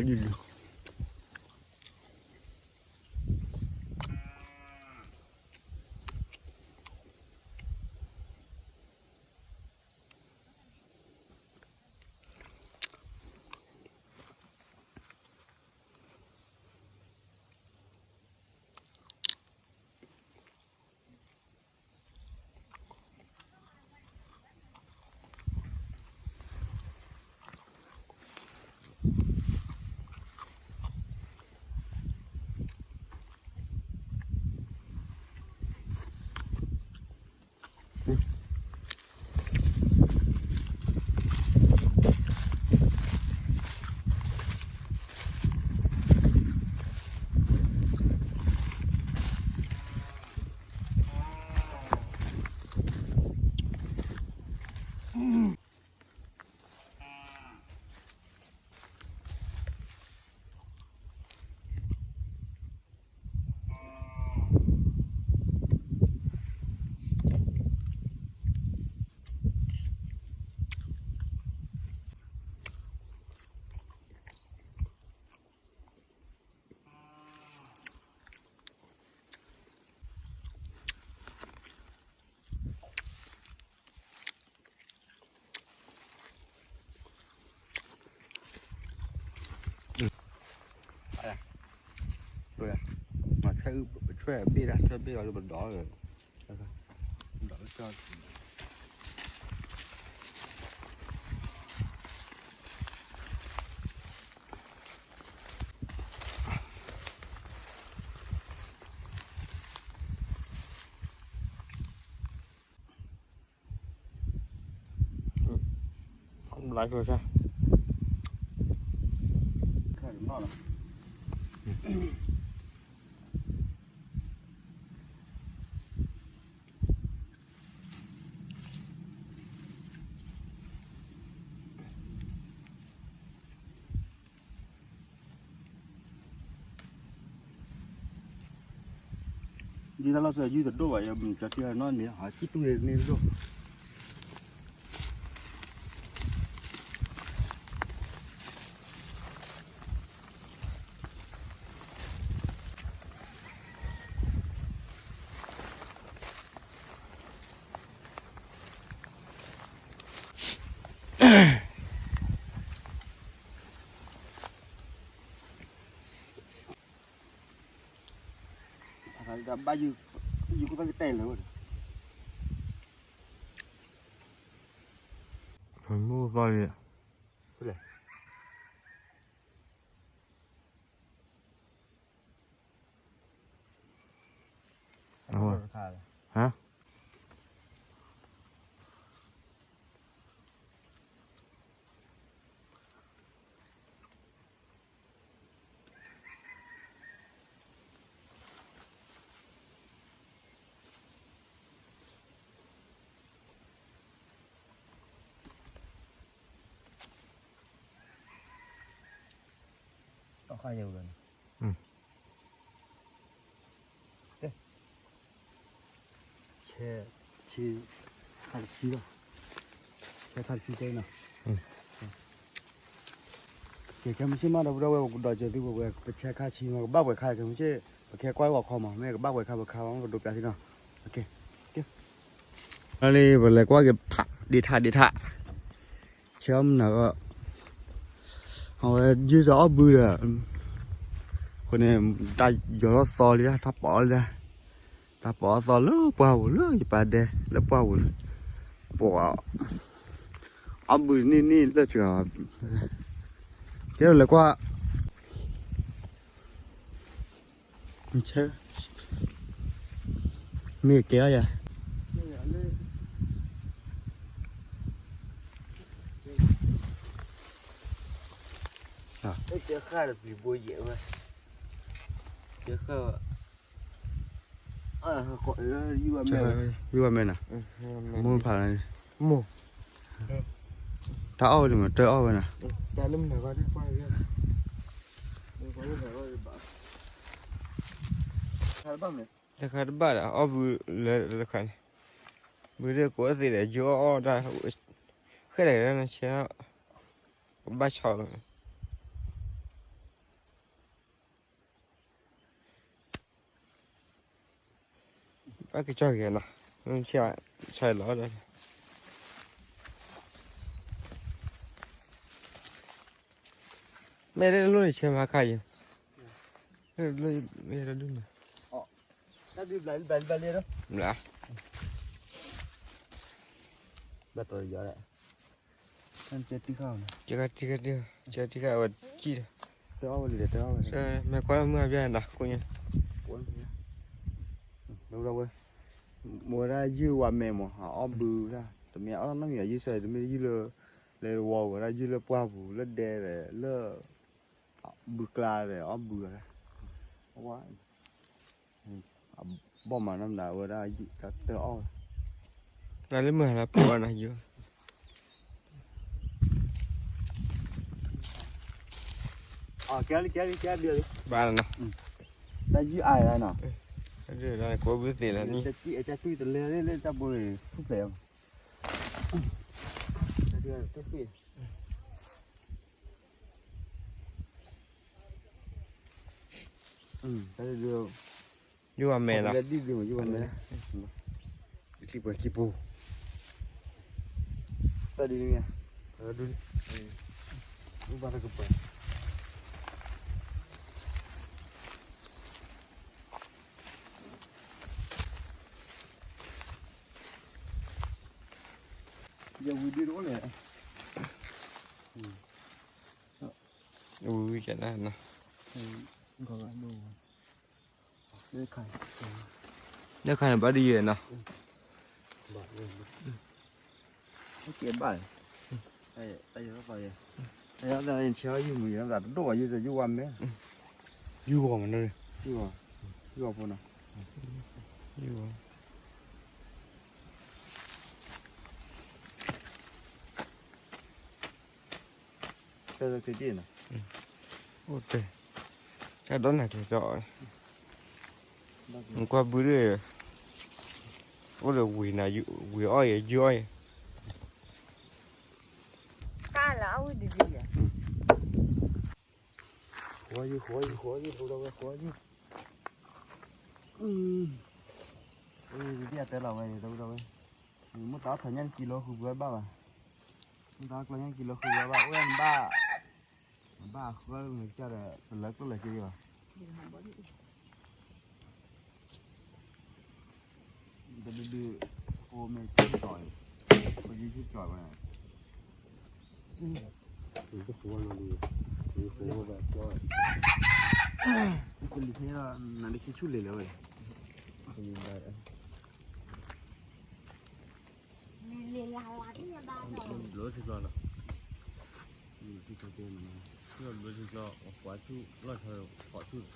မၤဆွဲအုၣ်ဆွဲအဘ့ၣ်ဒၣ် ဆွဲဘ့ၣ်အီၤလၢပဒီးလၢ ဒီးလၢကၠီ ဘျါကၠိဆၣ် ဒ်တၢ်လီၢ်စၢၤယုၢ်တဒိၣ်ဘၣ် ယမုၢ်ကၠီထံအနီၢ်န့ၣ် ဟးကံၣ်တူၢ်န့ၣ်တဒိၣ် ဘၣ်ယုၢ် ယုၢ်ခိၣ်သၣ်ကတဲာ်လၢာ်ဝဲ မုၢ်သီလံ ဟါ တၢ်ခါယဲၢ်ဝဲန့ၣ် ဆဲ ဆံ ခါတဆံလီၤ ဆဲခါတဆံတဲနီၤ ကဲ ခဲမုၢ်ဆ့ၣ်မးဒီပုၢ်ဒီဝဲၢ် ပကဒီးစၢၤသုပဝဲ ပဆဲခါဆံမး ကဘၣ်ပှဲၤခါ ခဲမုၢ်ဆ့ၣ် ပကဲကွၢ်ဂီၤခီမး မ့ၢ်ကဘၣ်ပှဲၤခါပခါမး ပဒိးပျးသုနီၤ ကဲ ကဲ လၢပလဲၤကွၢ်က့ၤ ဒ့ထါ ဒ့ထါ ဆဲအီၣ်မုၢ်နၤကီး အဝဲယုၢ်စၢၤအီၣ်ဘုဒီး အဃိန့ၣ် တၢ်ယီၤထီၣ်သီလံ တၢ်ပီးအီၣ်လံ တၢ်ပီးအီၣ်သီလၢပှၢ်ပူၤလၢယပၢ်ဒဲ လၢပှၢ်ပူၤန့ၣ် ပီး အီၣ်ဘုန့ၢ်န့ၢ်လၢစှၤ ကဲလဲၤကွၢ် ဆဲ မ့ၢ်ကဲအီၤယၤ ကဲဃၣ်တပျံၤဘိယဲၢ်ဝဲ ကဲဃၣ် ယုၢ်ဝဲမဲနၤ မိၢ်ဖးလၢ တၢ်အီၣ်ဝဲဒၣ်မ့ၢ်တၢ်အီၣ်ဝဲနၤ တခါတဘၣ်ဒီး အီၣ်ဘုလၢတခါန့ၣ် ဘုဒၣ်ကိးသ့ဒီး ယိအီၣ်အီၣ်ဒၣ် ဃဲၣ်လဲၣ်နဆဲ ကဘၣ်ဆီလီၤ ကဲ အကစၢ်ဂ့ၤနီၤ, ဆဲးလီၤဒီး မ့ၢ်လၢလိၣ်န့ၣ်ဆဲးမၤခါယံၤ, မ့ၢ်တဒုမး, ဘျါ, ဘျါ, ကဲခါတံၢ်ခါ, ကဲခါတံၢ်ခါ, ကဲခါတံၢ်ခါအဝဲကံၣ်ဒီး, မ့ၢ်ကွၢ်လၢမုၢ်အဘျါနီၤ ကိးညါ, ဝဲဒၣ်ယုၢ်ဝါမဲမး အအီၣ်ဘုတၢ် တမ့ၢ်အီၣ်နီတမံၤ ယုၢ်ဆၢ တမ့ၢ်ယုၢ်လၢ လဲၤဝီဝဲဒၣ်ယုၢ်လၢပှၢ်ပူၤ လၢဒဲဒီး လၢ ဘုကျါဒီး အီၣ်ဘုဝဲဒၣ်, အဘီၣ်မးနီၢ်မနုၤဝဲဒၣ် ယုၢ်တၢ်တၢ်အီၣ်ဝဲ, တၢ်လၢမုၢ်ဟါလၢပှၤနီၤ ယုၢ် ကဲလံ ကဲလံ ကဲလံ, ဘၣ်နီၤ, တၢ်ယုၢ်အါနီၤ, ကိးဘုသ့ၣ်လၢနံၣ်, တၢ်ယုၢ်တလဲလၢတၢ်ဘိန့ၣ် ထူၣ်ဖျဲး, တၢ်ယုၢ်တဖျဲး, တၢ်ယုၢ် ယုၢ်ဝဲမဲလီၤ, ယုၢ်ဝဲမဲလီၤ, ခံပှဲၤခံပူၤ, တၢ်ဒ်န့ၣ်, ဒ်, ဘၣ်တကပှဲၤ ယဝံၤဒ်တအိၣ်လဲၣ်, ဝံၤဝံၤကဲဒၣ်နီၤ, လၢခါန့ၣ်ဘၣ်ဒ်ယဲနီၤ, ကဲဘၣ်, တၢ်ယဲဘၣ်, ဆဲးယုၢ်မုၢ်ယဲ တဒိၣ်ဘၣ်ယုၢ် ယုၢ်ဂီၤမးနီၤ, ယုၢ်ဂီၤဖိနီၤ, ယုၢ်ဂီၤ တၢ်ဒီးနၤကဲဒီး, နကွၢ်ဘုဒ်, အိၣ်ဒီးဝံၤနၤ, ဝံၤအီၣ်ယဲ ယုၢ်အီၣ်ယဲ, ဃီယုၢ် ဃီယုၢ် ဃီယုၢ် ဃီယုၢ်, ဒ်အတဲလီၤဝဲန့ၣ် တဝဲ, မ့ၢ်တၢ်အီၣ်ထီၣ်ညါနကံလိဃုာ်ပှဲၤဘၣ်ဘၣ်, မ့ၢ်တၢ်အီၣ်ကျီညါနကံလိဃုာ်ပှဲၤဘၣ် အိၣ်ဝဲနဘၣ်, နဘၣ်ဃုာ်လၢနကစၢ်ဒီး ပလၢကျိၣ်လၢက့ၤဘၣ်, တဒုဒု, ဖိမ့ၢ်ကၠီၣ်, ဖိယုၢ်ကၠီၣ်ဝဲ, ကလံၤခဲလၢာ် နၤလၢခံဆူၣ်လံလၢဝဲ, ဘျီထံကျီနီၤ, ဘျီထံကျီ, ဘျီထံကျီ ပှၤဆူၣ်လီၢ်ဆီ ပှၤဆူၣ်,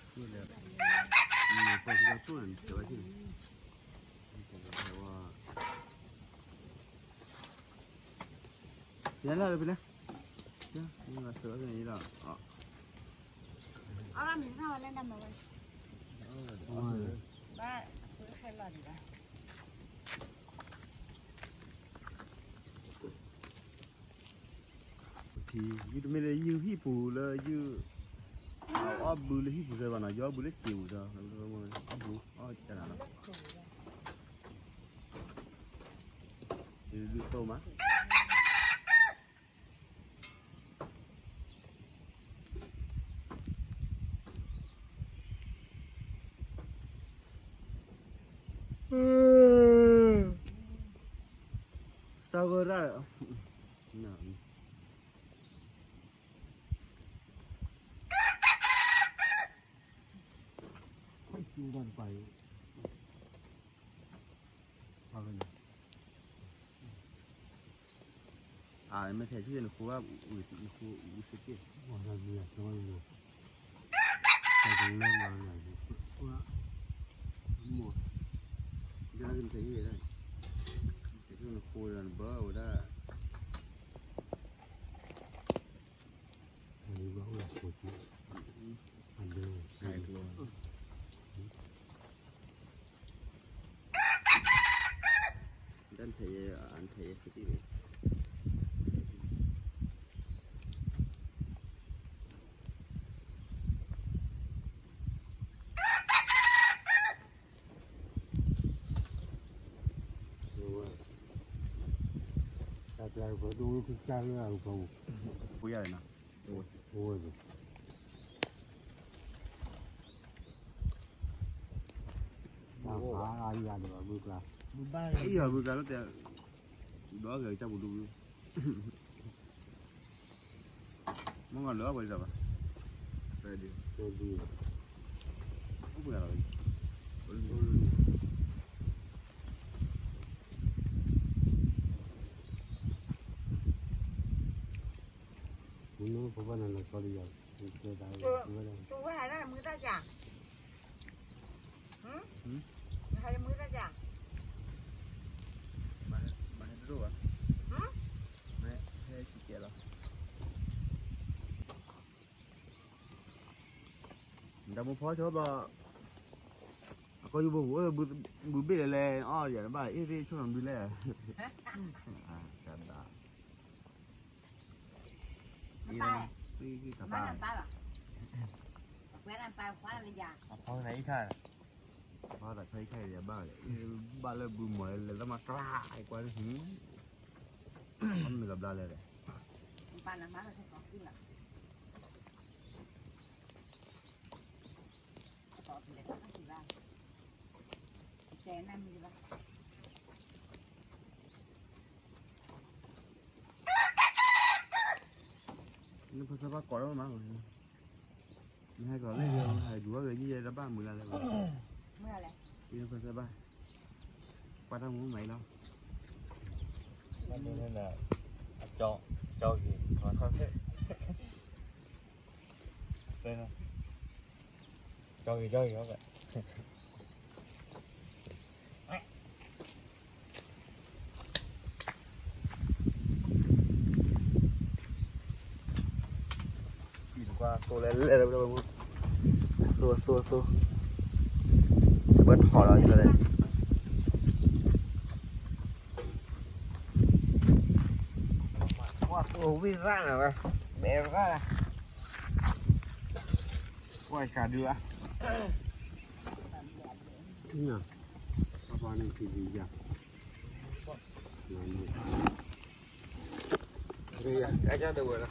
ဆူၣ်လဲၣ်, ပှၤဆူၣ်လီၢ်ဆီန့ၣ် တဲဝဲဆူၣ်န့ၣ်, ယလၢဖဲလဲၣ်, မ့ၢ်ဘၣ်စၢၤဖဲန့ၣ်လီၤ, အဘၣ်မ့ၢ်ထီၣ်ဝဲလၢနမၤဝဲ, ဘၣ်ဃုခဲလီၤဒံးဘၣ် ယုၢ်တမ့ၢ်လၢယုၢ်ဟံၣ်ပူၤလၢယုၢ်, အီၣ်ဘုလၢဟံၣ်ပူၤစၢၤဘၣ်နီၤ, ယအီၣ်ဘုလၢစံာ်ပူၤဒီး, အီၣ်ဘု, အီၣ်ကနၤလီၤ, ဒုးဒုးသိမး တၢ်ဂိၢ်ရၣ်, ခွဲးကျိတၢ်တပၤအံၤ, အမ့ၢ်ထဲဆူၣ်နဃိဘၣ်, နဃိအူစ့က့ၢ်, တၢ်ကလၢမၤနၤ, ဒ်နထဲဆူၣ်, ထဲဆူၣ်နဃိဒီးနဘၢဝဲဒၣ် ဒၣ်ထဲယဲ အထဲယဲ ပ ပှၤဒိၣ်ဝဲဖုကၢ်လၢအပှၤအိၣ်, ဖိယၤနီၤ, အိၣ်, တၢ်ဖးအါယၤဒီးဘုကျါ, အံၤဘုကျါလၢတဲ, ဒီးဂဲၤကစၢ်ပူၤဒူ, မ့ၢ်ငါလၢအဝဲဒၣ်ဘၣ်, မ့ၢ်ပဘၣ်နၤလီၤကီလံယၤ, တူၢ်ဝဲဟဲဒၣ်မုၢ်တၢ်ကၢ်, ဟဲမုၢ်တၢ်ကၢ်, ဘၣ်ဟဲတရိၣ်ဘၣ်, ဟဲစံကဲလီၤ, တၢ်မိၢ်ဖီဆိဘၣ်, အကီယူဘိဘိ, ဘုဘ့ၣ်လဲၤလဲၤအီၣ်ယၤတဘၣ် အ့ၣ်သ့ၣ်ဆိၣ်နၤဘုလဲၣ်, တၢ်ဒၣ် အံၤ, အံၤတဖး, အဖီန့ၣ်အံၤခါ, အဖီတၢ်ခါအံၤခါအံၤဘၣ်လဲၣ်, ဘၣ်လၢဘုမီၤလဲၤလၢမၤကျါအံၤကွၢ်, မ့ၢ်ကဘျါလဲၣ်လဲၣ် နဖဆၢဘၣ်ကိးလၢမး, နဟဲကီးလၢယဟဲဒူၣ်ဝဲဂ့ၤယဲယဲတဘၣ်မုာ်လၢ်လၢ်ဘၣ်, နဖဆၢဘၣ်, ပှၤတၢ်မူမၤအံၤလီၤ, အကၠီ, ကၠီဂ့ၤ, ခီၣ်ဖဲ, ကၠီဂ့ၤ ကၠီဂ့ၤ ကွၢ်သိလဲၣ်လဲၣ်, သိသိသိ, ဘၣ်ထီၣ်လီၤယလဲၣ်, ကွၢ်သိဝံၣ်ရၣ်နၤ, ဘဲရၣ်, ကွၢ်ကဒုဧါ, ပပန့ၣ်ခံဒုယၤ, ကကြၢးတဝဲလီၤ,